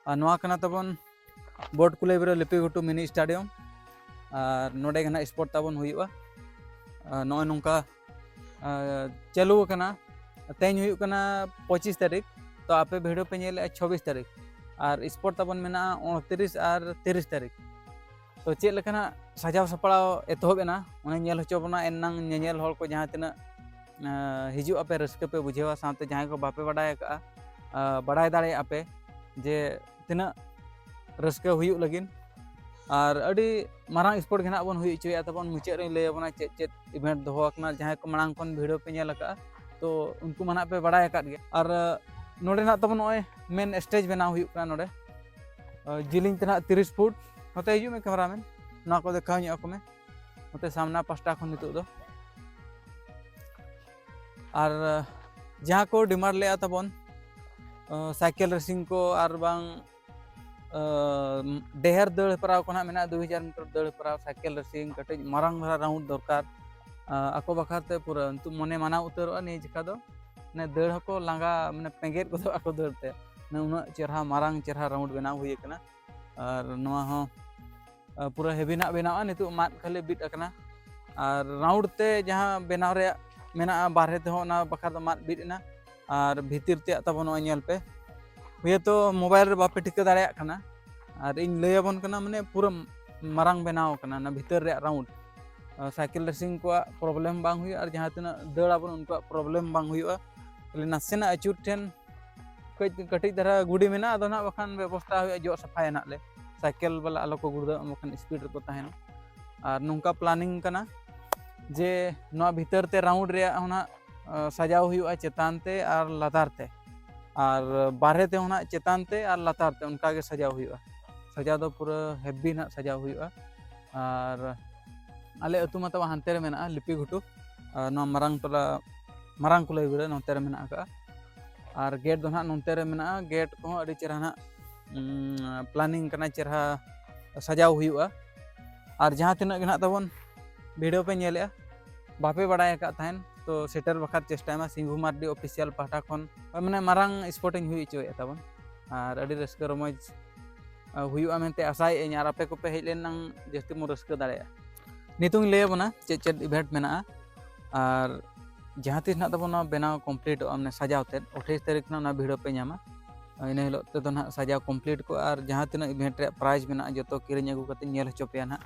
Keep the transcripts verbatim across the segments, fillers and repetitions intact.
ᱟᱨ ᱱᱚᱣᱟ ᱠᱟᱱᱟ ᱛᱟᱵᱚᱱ ᱵᱳᱨᱰ ᱠᱩᱞᱟᱹᱭᱵᱤᱨᱟᱹ ᱞᱤᱯᱤ ᱜᱷᱩᱴᱩ ᱢᱤᱱᱤ ᱥᱴᱮᱰᱤᱭᱟᱢ᱾ ᱟᱨ ᱱᱚᱰᱮ ᱜᱮ ᱱᱟᱦᱟᱜ ᱥᱯᱳᱨᱴ ᱛᱟᱵᱚᱱ ᱦᱩᱭᱩᱜᱼᱟ᱾ ᱟᱨ ᱱᱚᱜᱼᱚᱭ ᱱᱚᱝᱠᱟ, ᱟᱨ ᱪᱟᱹᱞᱩ ᱟᱠᱟᱱᱟ᱾ ᱛᱮᱦᱮᱧ ᱦᱩᱭᱩᱜ ᱠᱟᱱᱟ ᱯᱚᱸᱪᱤᱥ ᱛᱟᱹᱨᱤᱠᱷ, ᱛᱚ ᱟᱯᱮ ᱵᱷᱤᱰᱤᱭᱳ ᱯᱮ ᱧᱮᱞᱮᱫᱼᱟ ᱪᱷᱚᱵᱵᱤᱥ ᱛᱟᱹᱨᱤᱠᱷ, ᱟᱨ ᱥᱯᱳᱨᱴ ᱛᱟᱵᱚᱱ ᱢᱮᱱᱟᱜᱼᱟ ᱩᱱᱛᱨᱤᱥ ᱟᱨ ᱛᱤᱨᱤᱥ ᱛᱟᱹᱨᱤᱠᱷ᱾ ᱛᱚ ᱪᱮᱫ ᱞᱮᱠᱟᱱᱟᱜ ᱥᱟᱡᱟᱣ ᱥᱟᱯᱲᱟᱣ ᱮᱛᱚᱦᱚᱵ ᱮᱱᱟ, ᱚᱱᱟ ᱧᱮᱞ ᱦᱚᱪᱚ ᱵᱚᱱᱟ᱾ ᱮᱱᱟᱝ ᱧᱮᱧᱮᱞ ᱦᱚᱲ ᱠᱚ ᱡᱟᱦᱟᱸ ᱛᱤᱱᱟᱹᱜ, ᱟᱸ, ᱦᱤᱡᱩᱜ ᱟᱯᱮ, ᱨᱟᱹᱥᱠᱟᱹ ᱯᱮ ᱵᱩᱡᱷᱟᱹᱣᱟ, ᱥᱟᱶᱛᱮ ᱡᱟᱦᱟᱸᱭ ᱠᱚ ᱵᱟᱯᱮ ᱵᱟᱰᱟᱭ ᱟᱠᱟᱫᱼᱟ, ᱟᱸ, ᱵᱟᱰᱟᱭ ᱫᱟᱲᱮᱭᱟᱜᱼᱟ ᱯᱮ ᱡᱮ ᱛᱤᱱᱟᱹᱜ ᱨᱟᱹᱥᱠᱟᱹ ᱦᱩᱭᱩᱜ ᱞᱟᱹᱜᱤᱫ᱾ ᱟᱨ ᱟᱹᱰᱤ ᱢᱟᱨᱟᱝ ᱥᱯᱳᱨᱴ ᱜᱮ ᱱᱟᱦᱟᱜ ᱵᱚᱱ ᱦᱩᱭ ᱦᱚᱪᱚᱭᱟ ᱛᱟᱵᱚᱱ᱾ ᱢᱩᱪᱟᱹᱫ ᱨᱮᱧ ᱞᱟᱹᱭ ᱟᱵᱚᱱᱟ ᱪᱮᱫ ᱪᱮᱫ ᱤᱵᱷᱮᱱᱴ ᱫᱚᱦᱚ ᱟᱠᱟᱱᱟ᱾ ᱡᱟᱦᱟᱸᱭ ᱠᱚ ᱢᱟᱲᱟᱝ ᱠᱷᱚᱱ ᱵᱷᱤᱰᱤᱭᱳ ᱯᱮ ᱧᱮᱞ ᱟᱠᱟᱫᱼᱟ, ᱛᱚ ᱩᱱᱠᱩ ᱢᱟ ᱱᱟᱦᱟᱜ ᱯᱮ ᱵᱟᱲᱟᱭ ᱟᱠᱟᱫ ᱜᱮᱭᱟ᱾ ᱟᱨ, ᱟᱸ, ᱱᱚᱰᱮ ᱱᱟᱦᱟᱜ ᱛᱟᱵᱚᱱ ᱱᱚᱜᱼᱚᱭ ᱢᱮᱱ ᱥᱴᱮᱡᱽ ᱵᱮᱱᱟᱣ ᱦᱩᱭᱩᱜ ᱠᱟᱱᱟ ᱱᱚᱰᱮ᱾ ᱟᱸ, ᱡᱤᱞᱤᱧ ᱛᱮ ᱱᱟᱦᱟᱜ ᱛᱤᱨᱤᱥ ᱯᱷᱩᱴ᱾ ᱱᱚᱛᱮ ᱦᱤᱡᱩᱜ ᱢᱮ ᱠᱮᱢᱮᱨᱟᱢᱮᱱ, ᱱᱚᱣᱟ ᱠᱚ ᱫᱮᱠᱷᱟᱣ ᱧᱚᱜ ᱟᱠᱚ ᱢᱮ, ᱱᱚᱛᱮ ᱥᱟᱢᱱᱟ ᱯᱟᱥᱴᱟ ᱠᱷᱚᱱ ᱱᱤᱛᱚᱜ ᱫᱚ᱾ ᱟᱨ, ᱟᱸ, ᱡᱟᱦᱟᱸ ᱠᱚ ᱰᱤᱢᱟᱱᱰ ᱞᱮᱫᱼᱟ ᱛᱟᱵᱚᱱ, ᱟᱸ, ᱥᱟᱭᱠᱮᱞ ᱨᱮᱥᱤᱝ ᱠᱚ, ᱟᱨ ᱵᱟᱝ, ᱟᱸ, ᱰᱷᱮᱨ ᱫᱟᱹᱲ ᱦᱮᱯᱨᱟᱣ ᱠᱚ ᱱᱟᱦᱟᱜ ᱢᱮᱱᱟᱜᱼᱟ, ᱫᱩᱭ ᱦᱟᱡᱟᱨ ᱢᱤᱴᱟᱨ ᱫᱟᱹᱲ ᱦᱮᱯᱨᱟᱣ, ᱥᱟᱭᱠᱮᱞ ᱨᱮᱥᱤᱝ, ᱠᱟᱹᱴᱤᱡ ᱢᱟᱨᱟᱝ ᱫᱷᱟᱨᱟ ᱨᱟᱣᱩᱱᱰ ᱫᱚᱨᱠᱟᱨ᱾ ᱟᱸ, ᱟᱠᱚ ᱵᱟᱠᱷᱨᱟ ᱛᱮ ᱯᱩᱨᱟᱹ ᱱᱤᱛᱚᱜ ᱢᱚᱱᱮ ᱢᱟᱱᱟᱣ ᱩᱛᱟᱹᱨᱚᱜᱼᱟ ᱱᱤᱭᱟᱹ ᱡᱮᱠᱷᱟ ᱫᱚ᱾ ᱢᱟᱱᱮ ᱫᱟᱹᱲ ᱦᱚᱸᱠᱚ ᱞᱟᱸᱜᱟ, ᱢᱟᱱᱮ ᱯᱮᱸᱜᱮᱫ ᱜᱚᱫᱚᱜ ᱟᱠᱚ ᱫᱟᱹᱲ ᱛᱮ᱾ ᱢᱟᱱᱮ ᱩᱱᱟᱹᱜ ᱪᱮᱨᱦᱟ ᱢᱟᱨᱟᱝ ᱪᱮᱨᱦᱟ ᱨᱟᱣᱩᱱᱰ ᱵᱮᱱᱟᱣ ᱦᱩᱭ ᱟᱠᱟᱱᱟ᱾ ᱟᱨ ᱱᱚᱣᱟ ᱦᱚᱸ, ᱟᱸ, ᱯᱩᱨᱟᱹ ᱦᱮᱵᱤ ᱱᱟᱜ ᱵᱮᱱᱟᱣᱼᱟ᱾ ᱱᱤᱛᱚᱜ ᱢᱟᱫ ᱠᱷᱟᱹᱞᱤ ᱵᱤᱫ ᱟᱠᱟᱱᱟ᱾ ᱟᱨ ᱨᱟᱣᱩᱱᱰ ᱛᱮ ᱡᱟᱦᱟᱸ ᱵᱮᱱᱟᱣ ᱨᱮᱭᱟᱜ ᱢᱮᱱᱟᱜᱼᱟ, ᱵᱟᱨᱦᱮ ᱛᱮᱦᱚᱸ ᱚᱱᱟ ᱵᱟᱠᱷᱨᱟ ᱫᱚ ᱢᱟᱫ ᱵᱤᱫ ᱮᱱᱟ᱾ ᱟᱨ ᱵᱷᱤᱛᱤᱨ ᱛᱮᱭᱟᱜ ᱛᱟᱵᱚᱱ ᱱᱚᱜᱼᱚᱭ ᱧᱮᱞ ᱯᱮ, ᱦᱩᱭᱛᱚ ᱢᱳᱵᱟᱭᱤᱞ ᱨᱮ ᱵᱟᱯᱮ ᱴᱷᱤᱠᱟᱹ ᱫᱟᱲᱮᱭᱟᱜ ᱠᱟᱱᱟ᱾ ᱟᱨ ᱤᱧ ᱞᱟᱹᱭ ᱟᱵᱚᱱ ᱠᱟᱱᱟ, ᱢᱟᱱᱮ ᱯᱩᱨᱟᱹ ᱢᱟᱨᱟᱝ ᱵᱮᱱᱟᱣ ᱟᱠᱟᱱᱟ ᱚᱱᱟ ᱵᱷᱤᱛᱟᱹᱨ ᱨᱮᱭᱟᱜ ᱨᱟᱣᱩᱱᱰ᱾ ᱟᱨ ᱥᱟᱭᱠᱮᱞ ᱨᱮᱥᱤᱝ ᱠᱚᱣᱟᱜ ᱯᱨᱚᱵᱞᱮᱢ ᱵᱟᱝ ᱦᱩᱭᱩᱜᱼᱟ, ᱟᱨ ᱡᱟᱦᱟᱸ ᱛᱤᱱᱟᱹᱜ ᱫᱟᱹᱲ ᱟᱵᱚᱱ ᱩᱱᱠᱩᱣᱟᱜ ᱯᱨᱚᱵᱞᱮᱢ ᱵᱟᱝ ᱦᱩᱭᱩᱜᱼᱟ᱾ ᱠᱷᱟᱹᱞᱤ ᱱᱟᱥᱮᱱᱟᱜ ᱟᱹᱪᱩᱨ ᱴᱷᱮᱱ ᱠᱟᱹᱡ, ᱠᱟᱹᱴᱤᱡ ᱫᱷᱟᱨᱟ ᱜᱩᱰᱤ ᱢᱮᱱᱟᱜᱼᱟ, ᱟᱫᱚ ᱱᱟᱦᱟᱜ ᱵᱟᱠᱷᱟᱱ ᱵᱮᱵᱚᱥᱛᱷᱟ ᱦᱩᱭᱩᱜᱼᱟ, ᱡᱚᱜ ᱥᱟᱯᱷᱟᱭᱟ ᱱᱟᱦᱟᱜ ᱞᱮ᱾ ᱥᱟᱭᱠᱮᱞ ᱵᱟᱞᱟ ᱟᱞᱚ ᱠᱚ ᱜᱩᱲᱫᱟᱹᱜ, ᱵᱟᱠᱷᱟᱱ ᱥᱯᱤᱰ ᱨᱮᱠᱚ ᱛᱟᱦᱮᱱᱟ᱾ ᱟᱨ ᱱᱚᱝᱠᱟ ᱯᱞᱟᱱᱤᱝ ᱠᱟᱱᱟ ᱡᱮ ᱱᱚᱣᱟ ᱵᱷᱤᱛᱟᱹᱨ ᱛᱮ ᱨᱟᱣᱩᱱᱰ ᱨᱮᱭᱟᱜ ᱦᱚᱸ ᱱᱟᱦᱟᱜ, ᱟᱸ, ᱥᱟᱡᱟᱣ ᱦᱩᱭᱩᱜᱼᱟ ᱪᱮᱛᱟᱱ ᱛᱮ ᱟᱨ ᱞᱟᱛᱟᱨ ᱛᱮ, ᱟᱨ ᱵᱟᱨᱦᱮ ᱛᱮᱦᱚᱸ ᱱᱟᱦᱟᱜ ᱪᱮᱛᱟᱱ ᱛᱮ ᱟᱨ ᱞᱟᱛᱟᱨ ᱛᱮ ᱚᱱᱠᱟ ᱜᱮ ᱥᱟᱡᱟᱣ ᱦᱩᱭᱩᱜᱼᱟ᱾ ᱥᱟᱡᱟᱣ ᱫᱚ ᱯᱩᱨᱟᱹ ᱦᱮᱵᱤ ᱱᱟᱦᱟᱜ ᱥᱟᱡᱟᱣ ᱦᱩᱭᱩᱜᱼᱟ᱾ ᱟᱨ ᱟᱞᱮ ᱟᱹᱛᱩ ᱢᱟ ᱛᱟᱵᱚ ᱦᱟᱱᱛᱮ ᱨᱮ ᱢᱮᱱᱟᱜᱼᱟ, ᱞᱤᱯᱤ ᱜᱷᱩᱴᱩ, ᱟᱨ ᱱᱚᱣᱟ ᱢᱟᱨᱟᱝ ᱴᱚᱞᱟ, ᱢᱟᱨᱟᱝ ᱠᱩᱞᱟᱹᱭ ᱵᱤᱨᱟᱹ ᱱᱚᱛᱮ ᱨᱮ ᱢᱮᱱᱟᱜ ᱟᱠᱟᱫᱼᱟ᱾ ᱟᱨ ᱜᱮᱴ ᱫᱚ ᱱᱟᱦᱟᱜ ᱱᱚᱱᱛᱮ ᱨᱮ ᱢᱮᱱᱟᱜᱼᱟ᱾ ᱜᱮᱴ ᱠᱚᱦᱚᱸ ᱟᱹᱰᱤ ᱪᱮᱦᱨᱟ ᱱᱟᱦᱟᱜ, ᱩᱸ, ᱯᱞᱟᱱᱤᱝ ᱠᱟᱱᱟ, ᱪᱮᱦᱨᱟ ᱥᱟᱡᱟᱣ ᱦᱩᱭᱩᱜᱼᱟ᱾ ᱟᱨ ᱡᱟᱦᱟᱸ ᱛᱤᱱᱟᱹᱜ ᱜᱮ ᱱᱟᱦᱟᱜ ᱛᱟᱵᱚᱱ ᱵᱷᱤᱰᱤᱭᱳ ᱯᱮ ᱧᱮᱞᱮᱜᱼᱟ, ᱵᱟᱯᱮ ᱵᱟᱲᱟᱭ ᱟᱠᱟᱫ ᱛᱟᱦᱮᱱ, ᱛᱚ ᱥᱮᱴᱮᱨ ᱵᱟᱠᱷᱨᱟ ᱪᱮᱥᱴᱟᱭ ᱢᱟ᱾ ᱥᱤᱝᱜᱩ ᱢᱟᱨᱰᱤ ᱚᱯᱷᱤᱥᱤᱭᱟᱞ ᱯᱟᱦᱴᱟ ᱠᱷᱚᱱ, ᱢᱟᱱᱮ, ᱢᱟᱨᱟᱝ ᱥᱯᱳᱨᱴ ᱤᱧ ᱦᱩᱭ ᱦᱚᱪᱚᱭᱮᱫ ᱛᱟᱵᱚᱱ᱾ ᱟᱨ ᱟᱹᱰᱤ ᱨᱟᱹᱥᱠᱟᱹ ᱨᱚᱢᱚᱡᱽ ᱦᱩᱭᱩᱜᱼᱟ ᱢᱮᱱᱛᱮ ᱟᱥᱟᱭᱮᱫ ᱟᱹᱧ᱾ ᱟᱨ ᱟᱯᱮ ᱠᱚᱯᱮ ᱦᱮᱡ ᱞᱮᱱ ᱱᱟᱝ ᱡᱟᱹᱥᱛᱤ ᱵᱚᱱ ᱨᱟᱹᱥᱠᱟᱹ ᱫᱟᱲᱮᱭᱟᱜᱼᱟ᱾ ᱱᱤᱛᱚᱝ ᱤᱧ ᱞᱟᱹᱭ ᱟᱵᱚᱱᱟ ᱪᱮᱫ ᱪᱮᱫ ᱤᱵᱷᱮᱱᱴ ᱢᱮᱱᱟᱜᱼᱟ᱾ ᱟᱨ ᱡᱟᱦᱟᱸ ᱛᱤᱥ ᱱᱟᱦᱟᱜ ᱛᱟᱵᱚᱱ ᱱᱚᱣᱟ ᱵᱮᱱᱟᱣ ᱠᱚᱢᱯᱞᱤᱴᱚᱜᱼᱟ, ᱢᱟᱱᱮ ᱥᱟᱡᱟᱣ ᱛᱮᱫ ᱟᱴᱷᱟᱭᱤᱥ ᱛᱟᱹᱨᱤᱠᱷ ᱱᱟᱦᱟᱜ ᱚᱱᱟ ᱵᱷᱤᱰᱤᱭᱳ ᱯᱮ ᱧᱟᱢᱟ᱾ ᱤᱱᱟᱹ ᱦᱤᱞᱳᱜ ᱛᱮᱫᱚ ᱱᱟᱦᱟᱜ ᱥᱟᱡᱟᱣ ᱠᱚᱢᱯᱞᱤᱴ ᱠᱚᱜᱼᱟ᱾ ᱟᱨ ᱡᱟᱦᱟᱸ ᱛᱤᱱᱟᱹᱜ ᱤᱵᱷᱮᱱᱴ ᱨᱮᱭᱟᱜ ᱯᱨᱟᱭᱤᱡᱽ ᱢᱮᱱᱟᱜᱼᱟ, ᱡᱚᱛᱚ ᱠᱤᱨᱤᱧ ᱟᱹᱜᱩ ᱠᱟᱛᱮ ᱧᱮᱞ ᱦᱚᱪᱚ ᱯᱮᱭᱟ ᱱᱟᱦᱟᱜ,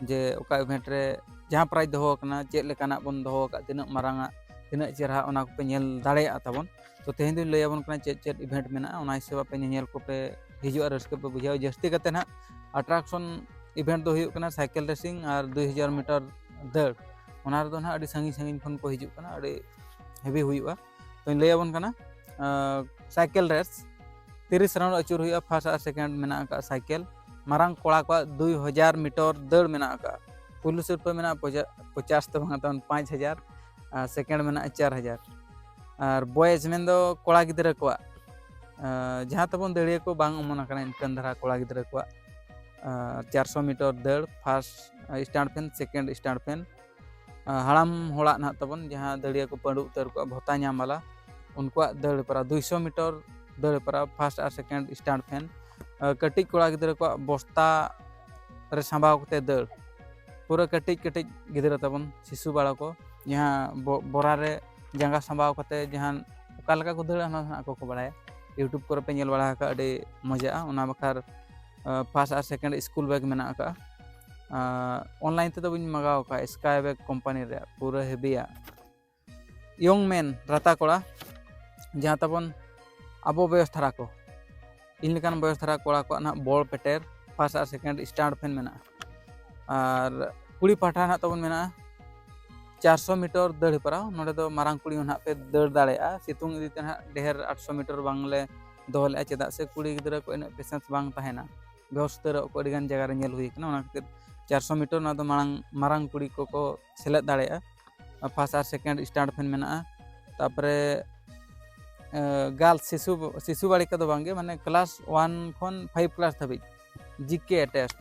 ᱡᱮ ᱚᱠᱟ ᱤᱵᱷᱮᱱᱴ ᱨᱮ ᱡᱟᱦᱟᱸ ᱯᱨᱟᱭᱤᱡᱽ ᱫᱚᱦᱚ ᱟᱠᱟᱱᱟ, ᱪᱮᱫ ᱞᱮᱠᱟᱱᱟᱜ ᱵᱚᱱ ᱫᱚᱦᱚ ᱟᱠᱟᱫ, ᱛᱤᱱᱟᱹᱜ ᱢᱟᱨᱟᱝ ᱟᱜ, ᱛᱤᱱᱟᱹᱜ ᱪᱮᱦᱨᱟ, ᱚᱱᱟ ᱠᱚᱯᱮ ᱧᱮᱞ ᱫᱟᱲᱮᱭᱟᱜᱼᱟ ᱛᱟᱵᱚᱱ᱾ ᱛᱚ ᱛᱮᱦᱮᱧ ᱫᱚᱧ ᱞᱟᱹᱭ ᱟᱵᱚᱱ ᱠᱟᱱᱟ ᱪᱮᱫ ᱪᱮᱫ ᱤᱵᱷᱮᱱᱴ ᱢᱮᱱᱟᱜᱼᱟ, ᱚᱱᱟ ᱦᱤᱥᱟᱹᱵ ᱟᱯᱮ ᱧᱮᱧᱮᱞ ᱠᱚᱯᱮ ᱦᱤᱡᱩᱜᱼᱟ, ᱨᱟᱹᱥᱠᱟᱹ ᱯᱮ ᱵᱩᱡᱷᱟᱹᱣᱟ᱾ ᱡᱟᱹᱥᱛᱤ ᱠᱟᱛᱮ ᱱᱟᱦᱟᱜ ᱟᱴᱨᱟᱠᱥᱚᱱ ᱤᱵᱷᱮᱱᱴ ᱫᱚ ᱦᱩᱭᱩᱜ ᱠᱟᱱᱟ ᱥᱟᱭᱠᱮᱞ ᱨᱮᱥᱤᱝ ᱟᱨ ᱫᱩᱭ ᱦᱟᱡᱟᱨ ᱢᱤᱴᱟᱨ ᱫᱟᱹᱲ᱾ ᱚᱱᱟ ᱨᱮᱫᱚ ᱱᱟᱦᱟᱜ ᱟᱹᱰᱤ ᱥᱟᱺᱜᱤᱧ ᱥᱟᱺᱜᱤᱧ ᱠᱷᱚᱱ ᱠᱚ ᱦᱤᱡᱩᱜ ᱠᱟᱱᱟ, ᱟᱹᱰᱤ ᱦᱮᱵᱤ ᱦᱩᱭᱩᱜᱼᱟ᱾ ᱛᱚᱧ ᱞᱟᱹᱭ ᱟᱵᱚᱱ ᱠᱟᱱᱟ, ᱟᱸ, ᱥᱟᱭᱠᱮᱞ ᱨᱮᱥ ᱛᱤᱨᱤᱥ ᱨᱟᱣᱩᱱᱰ ᱟᱹᱪᱩᱨ ᱦᱩᱭᱩᱜᱼᱟ᱾ ᱯᱷᱟᱥᱴ ᱟᱨ ᱥᱮᱠᱮᱱᱰ ᱢᱮᱱᱟᱜ ᱟᱠᱟᱫ ᱥᱟᱭᱠᱮᱞ᱾ ᱢᱟᱨᱟᱝ ᱠᱚᱲᱟ ᱠᱚᱣᱟᱜ ᱫᱩᱭ ᱦᱟᱡᱟᱨ ᱢᱤᱴᱟᱨ ᱫᱟᱹᱲ ᱢᱮᱱᱟᱜ ᱟᱠᱟᱫᱼᱟ᱾ ᱯᱩᱭᱞᱩ ᱥᱤᱨᱯᱟᱹ ᱢᱮᱱᱟᱜᱼᱟ ᱯᱚᱪᱟ-, ᱯᱚᱪᱟᱥ ᱫᱚ ᱵᱟᱝ ᱛᱟᱵᱚᱱ, ᱯᱟᱸᱪ ᱦᱟᱡᱟᱨ᱾ ᱟᱨ ᱥᱮᱠᱮᱱᱰ ᱢᱮᱱᱟᱜᱼᱟ ᱪᱟᱨ ᱦᱟᱡᱟᱨ᱾ ᱟᱨ ᱵᱚᱭᱮᱡᱽ ᱢᱮᱱᱫᱚ ᱠᱚᱲᱟ ᱜᱤᱫᱽᱨᱟᱹ ᱠᱚᱣᱟᱜ, ᱟᱸ, ᱡᱟᱦᱟᱸ ᱛᱟᱵᱚᱱ ᱫᱟᱹᱲᱤᱭᱟᱹ ᱠᱚ ᱵᱟᱝ ᱚᱢᱚᱱ ᱟᱠᱟᱱᱟ ᱤᱱᱠᱟᱹᱱ ᱫᱷᱟᱨᱟ ᱠᱚᱲᱟ ᱜᱤᱫᱽᱨᱟᱹ ᱠᱚᱣᱟᱜ, ᱟᱸ, ᱪᱟᱨᱥᱚ ᱢᱤᱴᱟᱨ ᱫᱟᱹᱲ, ᱯᱷᱟᱥᱴ ᱥᱴᱟᱱᱰ ᱯᱷᱮᱱ, ᱥᱮᱠᱮᱱᱰ ᱥᱴᱟᱱᱰ ᱯᱷᱮᱱ᱾ ᱟᱸ, ᱦᱟᱲᱟᱢ ᱦᱚᱲᱟᱜ ᱱᱟᱦᱟᱜ ᱛᱟᱵᱚᱱ ᱡᱟᱦᱟᱸ ᱫᱟᱹᱲᱤᱭᱟᱹ ᱠᱚ ᱯᱟᱹᱰᱩ ᱩᱛᱟᱹᱨ ᱠᱚᱣᱟ, ᱵᱷᱚᱛᱟ ᱧᱟᱢ ᱵᱟᱞᱟ, ᱩᱱᱠᱩᱣᱟᱜ ᱫᱟᱹᱲ ᱯᱟᱨᱟ ᱫᱩᱭᱥᱚ ᱢᱤᱴᱟᱨ ᱫᱟᱹᱲ ᱯᱟᱨᱟ, ᱯᱷᱟᱥᱴ ᱟᱨ ᱥᱮᱠᱮᱱᱰ ᱥᱴᱟᱱᱰ ᱯᱷᱮᱱ᱾ ᱟᱸ, ᱠᱟᱹᱴᱤᱡ ᱠᱚᱲᱟ ᱜᱤᱫᱽᱨᱟᱹ ᱠᱚᱣᱟᱜ ᱵᱚᱥᱛᱟ ᱨᱮ ᱥᱟᱸᱵᱟᱣ ᱠᱟᱛᱮ ᱫᱟᱹᱲ, ᱯᱩᱨᱟᱹ ᱠᱟᱹᱴᱤᱡ ᱠᱟᱹᱴᱤᱡ ᱜᱤᱫᱽᱨᱟᱹ ᱛᱟᱵᱚᱱ, ᱥᱤᱥᱩ ᱵᱟᱲᱟ ᱠᱚ, ᱡᱟᱦᱟᱸ ᱵᱚ-, ᱵᱚᱨᱟ ᱨᱮ ᱡᱟᱸᱜᱟ ᱥᱟᱸᱵᱟᱣ ᱠᱟᱛᱮ ᱡᱟᱦᱟᱸ ᱚᱠᱟ ᱞᱮᱠᱟ ᱠᱚ ᱫᱟᱹᱲᱟ, ᱚᱱᱟ ᱫᱚ ᱱᱟᱦᱟᱜ ᱟᱠᱚ ᱠᱚ ᱵᱟᱲᱟᱭᱟ᱾ YouTube ᱠᱚᱨᱮ ᱯᱮ ᱧᱮᱞ ᱵᱟᱲᱟ ᱟᱠᱟᱫᱼᱟ, ᱟᱹᱰᱤ ᱢᱚᱡᱟᱜᱼᱟ᱾ ᱚᱱᱟ ᱵᱟᱠᱷᱨᱟ, ᱟᱸ, ᱯᱷᱟᱥᱴ ᱟᱨ ᱥᱮᱠᱮᱱᱰ ᱥᱠᱩᱞ ᱵᱮᱜᱽ ᱢᱮᱱᱟᱜ ᱟᱠᱟᱫᱼᱟ᱾ ᱟᱸ, ᱚᱱᱞᱟᱭᱤᱱ ᱛᱮᱫᱚ ᱵᱟᱹᱧ ᱢᱟᱜᱟᱣ ᱟᱠᱟᱫᱼᱟ, ᱥᱠᱟᱭ ᱵᱮᱜᱽ ᱠᱳᱢᱯᱟᱱᱤ ᱨᱮᱭᱟᱜ ᱯᱩᱨᱟᱹ ᱦᱮᱵᱤᱭᱟ᱾ ᱤᱭᱚᱝ ᱢᱮᱱ, ᱨᱟᱛᱟ ᱠᱚᱲᱟ, ᱡᱟᱦᱟᱸ ᱛᱟᱵᱚᱱ ᱟᱵᱚ ᱵᱚᱭᱚᱥ ᱫᱷᱟᱨᱟ ᱠᱚ, ᱤᱧ ᱞᱮᱠᱟᱱ ᱵᱚᱭᱚᱥ ᱫᱷᱟᱨᱟ ᱠᱚᱲᱟ ᱠᱚᱣᱟᱜ ᱱᱟᱦᱟᱜ ᱵᱚᱞ ᱯᱮᱴᱮᱨ, ᱯᱷᱟᱥᱴ ᱟᱨ ᱥᱮᱠᱮᱱᱰ ᱥᱴᱟᱱᱰ ᱯᱷᱮᱱ ᱢᱮᱱᱟᱜᱼᱟ᱾ ᱟᱨ ᱠᱩᱲᱤ ᱯᱟᱦᱴᱟ ᱱᱟᱦᱟᱜ ᱛᱟᱵᱚᱱ ᱢᱮᱱᱟᱜᱼᱟ ᱪᱟᱨᱥᱚ ᱢᱤᱴᱟᱨ ᱫᱟᱹᱲ ᱦᱮᱯᱨᱟᱣ᱾ ᱱᱚᱰᱮ ᱫᱚ ᱢᱟᱨᱟᱝ ᱠᱩᱲᱤ ᱦᱚᱸ ᱱᱟᱦᱟᱜ ᱯᱮ ᱫᱟᱹᱲ ᱫᱟᱲᱮᱭᱟᱜᱼᱟ᱾ ᱥᱤᱛᱩᱝ ᱤᱫᱤ ᱛᱮ ᱱᱟᱦᱟᱜ ᱰᱷᱮᱨ ᱟᱴᱥᱚ ᱢᱤᱴᱟᱨ ᱵᱟᱝᱞᱮ ᱫᱚᱦᱚ ᱞᱮᱫᱼᱟ, ᱪᱮᱫᱟᱜ ᱥᱮ ᱠᱩᱲᱤ ᱜᱤᱫᱽᱨᱟᱹ ᱠᱚ ᱤᱱᱟᱹᱜ ᱯᱮᱥᱮᱱᱥ ᱵᱟᱝ ᱛᱟᱦᱮᱱᱟ, ᱵᱮᱦᱚᱥ ᱩᱛᱟᱹᱨᱚᱜ ᱠᱚ ᱟᱹᱰᱤᱜᱟᱱ ᱡᱟᱭᱜᱟ ᱨᱮ ᱧᱮᱞ ᱦᱩᱭ ᱠᱟᱱᱟ᱾ ᱚᱱᱟ ᱠᱷᱟᱹᱛᱤᱨ ᱪᱟᱨᱥᱚ ᱢᱤᱴᱟᱨ ᱱᱚᱣᱟ ᱫᱚ ᱢᱟᱲᱟᱝ ᱢᱟᱨᱟᱝ ᱠᱩᱲᱤ ᱠᱚᱠᱚ ᱥᱮᱞᱮᱫ ᱫᱟᱲᱮᱭᱟᱜᱼᱟ᱾ ᱯᱷᱟᱥᱴ ᱟᱨ ᱥᱮᱠᱮᱱᱰ ᱥᱴᱟᱱᱰ ᱯᱷᱮᱱ ᱢᱮᱱᱟᱜᱼᱟ᱾ ᱛᱟᱨᱯᱚᱨᱮ, ᱮ, ᱜᱟᱨᱞᱥ ᱥᱤᱥᱩ, ᱥᱤᱥᱩ ᱵᱟᱲᱤᱠᱟ ᱫᱚ ᱵᱟᱝᱜᱮ, ᱢᱟᱱᱮ ᱠᱞᱟᱥ ᱳᱣᱟᱱ ᱠᱷᱚᱱ ᱯᱷᱟᱭᱤᱵᱷ ᱠᱞᱟᱥ ᱫᱷᱟᱹᱵᱤᱡ ᱡᱤᱠᱮ ᱴᱮᱥᱴ᱾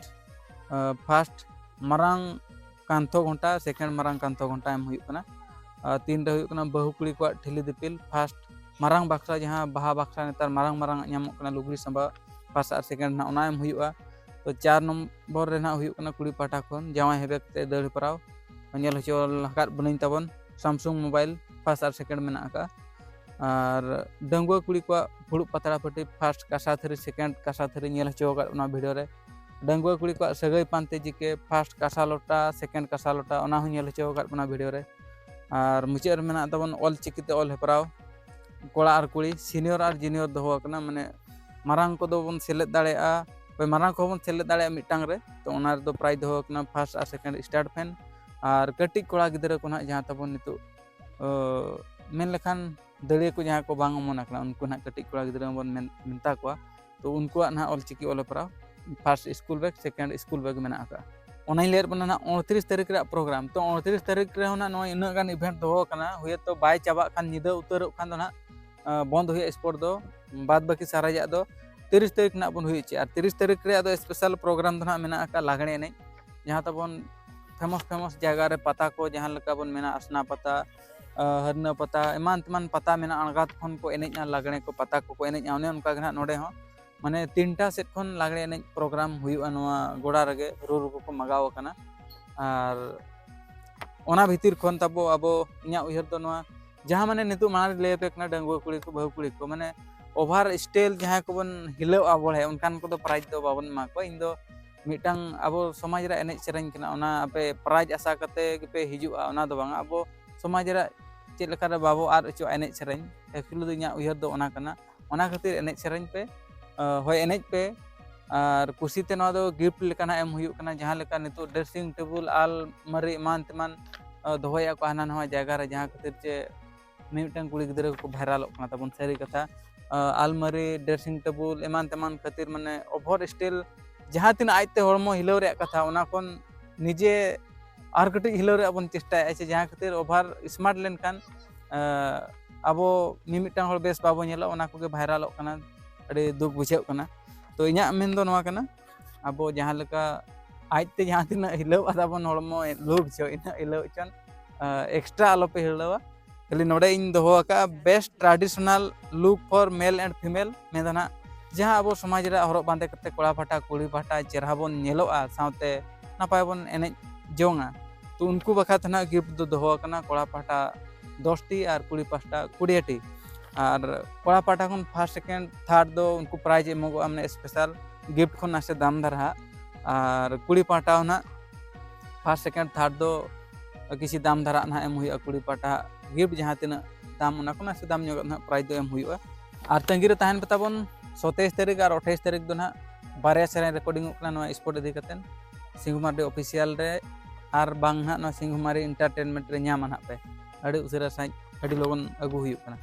ᱮ, ᱯᱷᱟᱥᱴ ᱢᱟᱨᱟᱝ ᱠᱟᱱᱛᱷᱚ ᱜᱷᱚᱱᱴᱟ, ᱥᱮᱠᱮᱱᱰ ᱢᱟᱨᱟᱝ ᱠᱟᱱᱛᱷᱚ ᱜᱷᱚᱱᱴᱟ ᱮᱢ ᱦᱩᱭᱩᱜ ᱠᱟᱱᱟ᱾ ᱟᱨ ᱛᱤᱱᱨᱮ ᱦᱩᱭᱩᱜ ᱠᱟᱱᱟ ᱵᱟᱹᱦᱩ ᱠᱩᱲᱤ ᱠᱚᱣᱟᱜ ᱴᱷᱤᱞᱤ ᱫᱤᱯᱤᱞ, ᱯᱷᱟᱥᱴ ᱢᱟᱨᱟᱝ ᱵᱟᱠᱷᱨᱟ, ᱡᱟᱦᱟᱸ ᱵᱟᱦᱟ ᱵᱟᱠᱷᱨᱟ ᱱᱮᱛᱟᱨ ᱢᱟᱨᱟᱝ ᱢᱟᱨᱟᱝ ᱧᱟᱢᱚᱜ ᱠᱟᱱᱟ, ᱞᱩᱜᱽᱲᱤ ᱥᱟᱢᱵᱟ first ᱟᱨ second ᱨᱮᱱᱟᱜ, ᱚᱱᱟ ᱮᱢ ᱦᱩᱭᱩᱜᱼᱟ᱾ ᱛᱚ ᱪᱟᱨ ᱱᱚᱢᱵᱚᱨ ᱨᱮ ᱱᱟᱦᱟᱜ ᱦᱩᱭᱩᱜ ᱠᱟᱱᱟ ᱠᱩᱲᱤ ᱯᱟᱦᱴᱟ ᱠᱷᱚᱱ ᱡᱟᱶᱟᱭ ᱦᱮᱵᱮᱠ ᱛᱮ ᱫᱟᱹᱲ ᱦᱮᱯᱨᱟᱣ, ᱧᱮᱞ ᱦᱚᱪᱚ ᱟᱠᱟᱫ ᱵᱚᱱᱟᱹᱧ ᱛᱟᱵᱚᱱ ᱥᱟᱢᱥᱩᱝ ᱢᱳᱵᱟᱭᱤᱞ first ᱟᱨ second ᱢᱮᱱᱟᱜ ᱟᱠᱟᱫᱼᱟ᱾ ᱟᱨ ᱰᱟᱺᱜᱩᱣᱟᱹ ᱠᱩᱲᱤ ᱠᱚᱣᱟᱜ ᱯᱷᱩᱲᱩᱜ ᱯᱟᱛᱲᱟ ᱯᱟᱹᱴᱤ first ᱠᱟᱸᱥᱟ ᱛᱷᱟᱹᱨᱤ, second ᱠᱟᱸᱥᱟ ᱛᱷᱟᱹᱨᱤ ᱧᱮᱞ ᱦᱚᱪᱚ ᱟᱠᱟᱫ ᱵᱚᱱᱟ ᱵᱷᱤᱰᱤᱭᱳ ᱨᱮ᱾ ᱰᱟᱺᱜᱩᱣᱟᱹ ᱠᱩᱲᱤ ᱠᱚᱣᱟᱜ ᱥᱟᱹᱜᱟᱹᱭ ᱯᱟᱱᱛᱮ ᱡᱤᱠᱮ first ᱠᱟᱸᱥᱟ ᱞᱚᱴᱟ, second ᱠᱟᱸᱥᱟ ᱞᱚᱴᱟ, ᱚᱱᱟ ᱦᱚᱸ ᱧᱮᱞ ᱦᱚᱪᱚ ᱟᱠᱟᱫ ᱵᱚᱱᱟ ᱵᱷᱤᱰᱤᱭᱳ ᱨᱮ᱾ ᱟᱨ ᱢᱩᱪᱟᱹᱫ ᱨᱮ ᱢᱮᱱᱟᱜ ᱛᱟᱵᱚᱱ ᱚᱞ ᱪᱤᱠᱤ ᱛᱮ ᱚᱞ ᱦᱮᱯᱨᱟᱣ, ᱠᱚᱲᱟ ᱟᱨ ᱠᱩᱲᱤ, senior ᱟᱨ junior ᱫᱚᱦᱚ ᱟᱠᱟᱱᱟ, ᱢᱟᱱᱮ ᱢᱟᱨᱟᱝ ᱠᱚᱫᱚ ᱵᱚᱱ ᱥᱮᱞᱮᱫ ᱫᱟᱲᱮᱭᱟᱜᱼᱟ, ᱦᱳᱭ, ᱢᱟᱨᱟᱝ ᱠᱚᱦᱚᱸ ᱵᱚᱱ ᱥᱮᱞᱮᱫ ᱫᱟᱲᱮᱭᱟᱜᱼᱟ ᱢᱤᱫᱴᱟᱝ ᱨᱮ᱾ ᱛᱚ ᱚᱱᱟ ᱨᱮᱫᱚ prize ᱫᱚᱦᱚ ᱟᱠᱟᱱᱟ first ᱟᱨ second start fan, ᱟᱨ ᱠᱟᱹᱴᱤᱡ ᱠᱚᱲᱟ ᱜᱤᱫᱽᱨᱟᱹ ᱠᱚ ᱱᱟᱦᱟᱜ ᱡᱟᱦᱟᱸ ᱛᱟᱵᱚᱱ ᱱᱤᱛᱚᱜ, ᱚ, ᱢᱮᱱ ᱞᱮᱠᱷᱟᱱ ᱫᱟᱹᱲᱤᱭᱟᱹ ᱠᱚ ᱡᱟᱦᱟᱸᱭ ᱠᱚ ᱵᱟᱝ ᱚᱢᱚᱱ ᱟᱠᱟᱱᱟ, ᱩᱱᱠᱩ ᱱᱟᱦᱟᱜ ᱠᱟᱹᱴᱤᱡ ᱠᱚᱲᱟ ᱜᱤᱫᱽᱨᱟᱹ ᱵᱚᱱ ᱢᱮᱱ, ᱢᱮᱛᱟ ᱠᱚᱣᱟ᱾ ᱛᱚ ᱩᱱᱠᱩᱣᱟᱜ ᱱᱟᱦᱟᱜ ᱚᱞ ᱪᱤᱠᱤ ᱚᱞ ᱦᱮᱯᱨᱟᱣ first school bag, second school bag ᱢᱮᱱᱟᱜ ᱟᱠᱟᱫᱼᱟ᱾ ᱚᱱᱟᱧ ᱞᱟᱹᱭᱟᱫ ᱵᱚᱱᱟ ᱱᱟᱦᱟᱜ ᱩᱱᱛᱨᱤᱥ ᱛᱟᱹᱨᱤᱠᱷ ᱨᱮᱭᱟᱜ program᱾ ᱛᱚ ᱩᱱᱛᱨᱤᱥ ᱛᱟᱹᱨᱤᱠᱷ ᱨᱮᱦᱚᱸ ᱱᱟᱦᱟᱜ ᱱᱚᱜᱼᱚᱭ ᱩᱱᱟᱹᱜ ᱜᱟᱱ event ᱫᱚᱦᱚ ᱟᱠᱟᱱᱟ, ᱦᱩᱭᱛᱚ ᱵᱟᱭ ᱪᱟᱵᱟᱜ ᱠᱷᱟᱱ, ᱧᱤᱫᱟᱹ ᱩᱛᱟᱹᱨᱚᱜ ᱠᱷᱟᱱ ᱫᱚ ᱱᱟᱦᱟᱜ, ᱟᱸ, ᱵᱚᱱᱫ ᱦᱩᱭᱩᱜᱼᱟ sport ᱫᱚ᱾ ᱵᱟᱫ ᱵᱟᱹᱠᱤ ᱥᱟᱨᱮᱡᱟᱜ ᱫᱚ ᱛᱤᱨᱤᱥ ᱛᱟᱹᱨᱤᱠᱷ ᱱᱟᱦᱟᱜ ᱵᱚᱱ ᱦᱩᱭ ᱦᱚᱪᱚᱭᱟ᱾ ᱟᱨ ᱛᱤᱨᱤᱥ ᱛᱟᱹᱨᱤᱠᱷ ᱨᱮᱭᱟᱜ ᱫᱚ special program ᱫᱚ ᱱᱟᱦᱟᱜ ᱢᱮᱱᱟᱜ ᱟᱠᱟᱫ ᱞᱟᱜᱽᱬᱮ ᱮᱱᱮᱡ, ᱡᱟᱦᱟᱸ ᱛᱟᱵᱚᱱ famous famous ᱡᱟᱭᱜᱟ ᱨᱮ ᱯᱟᱛᱟ ᱠᱚ, ᱡᱟᱦᱟᱸ ᱞᱮᱠᱟ ᱵᱚᱱ ᱢᱮᱱᱟ ᱟᱥᱱᱟ ᱯᱟᱛᱟ, ᱟᱸ, ᱦᱟᱹᱨᱱᱟᱹ ᱯᱟᱛᱟ, ᱮᱢᱟᱱ ᱛᱮᱢᱟᱱ ᱯᱟᱛᱟ ᱢᱮᱱᱟᱜᱼᱟ, ᱟᱬᱜᱟᱛ ᱠᱷᱚᱱ ᱠᱚ ᱮᱱᱮᱡᱼᱟ, ᱞᱟᱜᱽᱬᱮ ᱠᱚ, ᱯᱟᱛᱟ ᱠᱚᱠᱚ ᱮᱱᱮᱡᱼᱟ᱾ ᱚᱱᱮ ᱚᱱᱠᱟ ᱜᱮ ᱱᱟᱦᱟᱜ ᱱᱚᱰᱮ ᱦᱚᱸ, ᱢᱟᱱᱮ ᱛᱤᱱᱴᱟ ᱥᱮᱫ ᱠᱷᱚᱱ ᱞᱟᱜᱽᱬᱮ ᱮᱱᱮᱡ program ᱦᱩᱭᱩᱜᱼᱟ ᱱᱚᱣᱟ ᱜᱚᱰᱟ ᱨᱮᱜᱮ, ᱨᱩ ᱨᱩ ᱠᱚᱠᱚ ᱢᱟᱜᱟᱣ ᱟᱠᱟᱱᱟ᱾ ᱟᱨ ᱚᱱᱟ ᱵᱷᱤᱛᱤᱨ ᱠᱷᱚᱱ ᱛᱟᱵᱚ, ᱟᱵᱚ, ᱤᱧᱟᱹᱜ ᱩᱭᱦᱟᱹᱨ ᱫᱚ ᱱᱚᱣᱟ, ᱡᱟᱦᱟᱸ ᱢᱟᱱᱮ ᱱᱤᱛᱚᱜ ᱢᱟᱲᱟᱝ ᱨᱮ ᱞᱟᱹᱭ ᱟᱯᱮ ᱠᱟᱱᱟ, ᱰᱟᱺᱜᱩᱣᱟᱹ ᱠᱩᱲᱤ ᱠᱚ, ᱵᱟᱹᱦᱩ ᱠᱩᱲᱤ ᱠᱚ, ᱢᱟᱱᱮ over style ᱡᱟᱦᱟᱸᱭ ᱠᱚᱵᱚᱱ ᱦᱤᱞᱟᱹᱣᱼᱟ ᱵᱚᱞᱮ, ᱚᱱᱠᱟᱱ ᱠᱚᱫᱚ prize ᱫᱚ ᱵᱟᱵᱚᱱ ᱮᱢᱟ ᱠᱚᱣᱟ᱾ ᱤᱧ ᱫᱚ ᱢᱤᱫᱴᱟᱝ ᱟᱵᱚ ᱥᱚᱢᱟᱡᱽ ᱨᱮᱭᱟᱜ ᱮᱱᱮᱡ ᱥᱮᱨᱮᱧ ᱠᱟᱱᱟ, ᱚᱱᱟ ᱟᱯᱮ prize ᱟᱥᱟ ᱠᱟᱛᱮ ᱜᱮᱯᱮ ᱦᱤᱡᱩᱜᱼᱟ, ᱚᱱᱟ ᱫᱚ ᱵᱟᱝᱟ᱾ ᱟᱵᱚ ᱥᱚᱢᱟᱡᱽ ᱨᱮᱭᱟᱜ ᱪᱮᱫ ᱞᱮᱠᱟ ᱨᱮ ᱵᱟᱵᱚ ᱟᱫ ᱦᱚᱪᱚᱜᱼᱟ ᱮᱱᱮᱡ ᱥᱮᱨᱮᱧ, actually ᱫᱚ ᱤᱧᱟᱹᱜ ᱩᱭᱦᱟᱹᱨ ᱫᱚ ᱚᱱᱟ ᱠᱟᱱᱟ᱾ ᱚᱱᱟ ᱠᱷᱟᱹᱛᱤᱨ ᱮᱱᱮᱡ ᱥᱮᱨᱮᱧ ᱯᱮ, ᱟᱸ, ᱦᱳᱭ, ᱮᱱᱮᱡ ᱯᱮ᱾ ᱟᱨ ᱠᱩᱥᱤᱛᱮ ᱱᱚᱣᱟ ᱫᱚ gift ᱞᱮᱠᱟ ᱱᱟᱜ ᱮᱢ ᱦᱩᱭᱩᱜ ᱠᱟᱱᱟ, ᱡᱟᱦᱟᱸ ᱞᱮᱠᱟ ᱱᱤᱛᱚᱜ dressing table, ᱟᱞᱢᱟᱨᱤ, ᱮᱢᱟᱱ ᱛᱮᱢᱟᱱ, ᱟᱸ, ᱫᱚᱦᱚᱭᱮᱫᱼᱟ ᱠᱚ ᱦᱟᱱᱟ ᱱᱟᱣᱟ ᱡᱟᱭᱜᱟ ᱨᱮ, ᱡᱟᱦᱟᱸ ᱠᱷᱟᱹᱛᱤᱨ ᱪᱮ ᱢᱤᱢᱤᱫᱴᱟᱝ ᱠᱩᱲᱤ ᱜᱤᱫᱽᱨᱟᱹ ᱠᱚᱠᱚ viralᱚᱜ ᱠᱟᱱᱟ ᱛᱟᱵᱚᱱ, ᱥᱟᱹᱨᱤ ᱠᱟᱛᱷᱟ᱾ ᱟᱸ, ᱟᱞᱢᱟᱨᱤ, dressing table, ᱮᱢᱟᱱ ᱛᱮᱢᱟᱱ ᱠᱷᱟᱹᱛᱤᱨ, ᱢᱟᱱᱮ, over style ᱡᱟᱦᱟᱸ ᱛᱤᱱᱟᱹᱜ ᱟᱡᱛᱮ ᱦᱚᱲᱢᱚ ᱦᱤᱞᱟᱹᱣ ᱨᱮᱭᱟᱜ ᱠᱟᱛᱷᱟ, ᱚᱱᱟ ᱠᱷᱚᱱ ᱱᱤᱡᱮ ᱟᱨ ᱠᱟᱹᱴᱤᱡ ᱦᱤᱞᱟᱹᱣ ᱨᱮᱭᱟᱜ ᱵᱚᱱ ᱪᱮᱥᱴᱟᱭᱮᱫᱼᱟ, ᱥᱮ ᱡᱟᱦᱟᱸ ᱠᱷᱟᱹᱛᱤᱨ over smart ᱞᱮᱱᱠᱷᱟᱱ, ᱟᱸ, ᱟᱵᱚ ᱢᱤᱢᱤᱫᱴᱟᱝ ᱦᱚᱲ ᱵᱮᱥ ᱵᱟᱵᱚ ᱧᱮᱞᱚᱜ, ᱚᱱᱟ ᱠᱚᱜᱮ viralᱚᱜ ᱠᱟᱱᱟ, ᱟᱹᱰᱤ ᱫᱩᱠ ᱵᱩᱡᱷᱟᱹᱜ ᱠᱟᱱᱟ᱾ ᱛᱚ ᱤᱧᱟᱹᱜ ᱢᱮᱱ ᱫᱚ ᱱᱚᱣᱟ ᱠᱟᱱᱟ, ᱟᱵᱚ ᱡᱟᱦᱟᱸ ᱞᱮᱠᱟ ᱟᱡᱛᱮ ᱡᱟᱦᱟᱸ ᱛᱤᱱᱟᱹᱜ ᱦᱤᱞᱟᱹᱣ ᱟᱫᱟ ᱵᱚᱱ ᱦᱚᱲᱢᱚ ᱞᱳᱵᱷ ᱪᱚ, ᱤᱱᱟᱹᱜ ᱦᱤᱞᱟᱹᱣ ᱦᱚᱪᱚᱱ, ᱟᱸ, extra ᱟᱞᱚᱯᱮ ᱦᱤᱞᱟᱹᱣᱟ᱾ ᱠᱷᱟᱹᱞᱤ ᱱᱚᱰᱮ ᱤᱧ ᱫᱚᱦᱚ ᱟᱠᱟᱫᱼᱟ best traditional look for male and female, ᱢᱮᱱᱫᱚ ᱱᱟᱦᱟᱜ ᱡᱟᱦᱟᱸ ᱟᱵᱚ ᱥᱚᱢᱟᱡᱽ ᱨᱮᱭᱟᱜ ᱦᱚᱨᱚᱜ ᱵᱟᱸᱫᱮ ᱠᱟᱛᱮ ᱠᱚᱲᱟ ᱯᱟᱦᱴᱟ ᱠᱩᱲᱤ ᱯᱟᱦᱴᱟ ᱪᱮᱦᱨᱟ ᱵᱚᱱ ᱧᱮᱞᱚᱜᱼᱟ, ᱥᱟᱶᱛᱮ ᱱᱟᱯᱟᱭ ᱵᱚᱱ ᱮᱱᱮᱡ ᱡᱚᱝᱟ᱾ ᱛᱚ ᱩᱱᱠᱩ ᱵᱟᱠᱷᱨᱟ ᱛᱮ ᱱᱟᱦᱟᱜ ᱜᱤᱯᱷᱴ ᱫᱚ ᱫᱚᱦᱚ ᱟᱠᱟᱱᱟ, ᱠᱚᱲᱟ ᱯᱟᱦᱴᱟ ᱫᱚᱥ ᱴᱤ ᱟᱨ ᱠᱩᱲᱤ ᱯᱟᱦᱴᱟ ᱠᱩᱲᱤ ᱴᱤ᱾ ᱟᱨ ᱠᱚᱲᱟ ᱯᱟᱦᱴᱟ ᱠᱷᱚᱱ ᱯᱷᱟᱥᱴ, ᱥᱮᱠᱮᱱᱰ, ᱛᱷᱟᱨᱰ ᱫᱚ ᱩᱱᱠᱩ ᱯᱨᱟᱭᱤᱡᱽ ᱮᱢᱚᱜᱚᱜᱼᱟ, ᱢᱟᱱᱮ ᱥᱯᱮᱥᱟᱞ ᱜᱤᱯᱷᱴ ᱠᱷᱚᱱ ᱱᱟᱥᱮ ᱫᱟᱢ ᱫᱷᱟᱨᱟ ᱦᱟᱸᱜ᱾ ᱟᱨ ᱠᱩᱲᱤ ᱯᱟᱦᱴᱟ ᱦᱚᱸ ᱱᱟᱦᱟᱜ ᱯᱷᱟᱥᱴ, ᱥᱮᱠᱮᱱᱰ, ᱛᱷᱟᱨᱰ ᱫᱚ ᱠᱤᱪᱷᱤ ᱫᱟᱢ ᱫᱷᱟᱨᱟ ᱱᱟᱦᱟᱜ ᱮᱢ ᱦᱩᱭᱩᱜᱼᱟ᱾ ᱠᱩᱲᱤ ᱯᱟᱦᱴᱟ ᱜᱤᱯᱷᱴ ᱡᱟᱦᱟᱸ ᱛᱤᱱᱟᱹᱜ ᱫᱟᱢ, ᱚᱱᱟ ᱠᱷᱚᱱ ᱱᱟᱥᱮ ᱫᱟᱢ ᱧᱚᱜᱟᱜ ᱱᱟᱦᱟᱜ ᱯᱨᱟᱭᱤᱡᱽ ᱫᱚ ᱮᱢ ᱦᱩᱭᱩᱜᱼᱟ᱾ ᱟᱨ ᱛᱟᱺᱜᱤ ᱨᱮ ᱛᱟᱦᱮᱱ ᱯᱮ ᱛᱟᱵᱚᱱ, ᱥᱚᱛᱟᱭᱤᱥ ᱛᱟᱹᱨᱤᱠᱷ ᱟᱨ ᱟᱴᱷᱟᱭᱤᱥ ᱛᱟᱹᱨᱤᱠᱷ ᱫᱚ ᱱᱟᱦᱟᱜ ᱵᱟᱨᱭᱟ ᱥᱮᱨᱮᱧ ᱨᱮᱠᱚᱨᱰᱤᱝᱚᱜ ᱠᱟᱱᱟ ᱱᱚᱣᱟ ᱥᱯᱳᱨᱴ ᱤᱫᱤ ᱠᱟᱛᱮᱫ᱾ ᱥᱤᱝᱦᱩ ᱢᱟᱨᱰᱤ ᱚᱯᱷᱤᱥᱤᱭᱟᱞ ᱨᱮ ᱟᱨ ᱵᱟᱝ ᱱᱟᱦᱟᱜ ᱱᱚᱣᱟ ᱥᱤᱝᱦᱩ ᱢᱟᱨᱰᱤ ᱮᱱᱴᱟᱨᱴᱮᱱᱢᱮᱱᱴ ᱨᱮ ᱧᱟᱢᱟ ᱱᱟᱦᱟᱜ ᱯᱮ᱾ ᱟᱹᱰᱤ ᱩᱥᱟᱹᱨᱟ ᱥᱟᱺᱦᱤᱡ ᱟᱹᱰᱤ ᱞᱚᱜᱚᱱ ᱟᱹᱜᱩ ᱦᱩᱭᱩᱜ ᱠᱟᱱᱟ᱾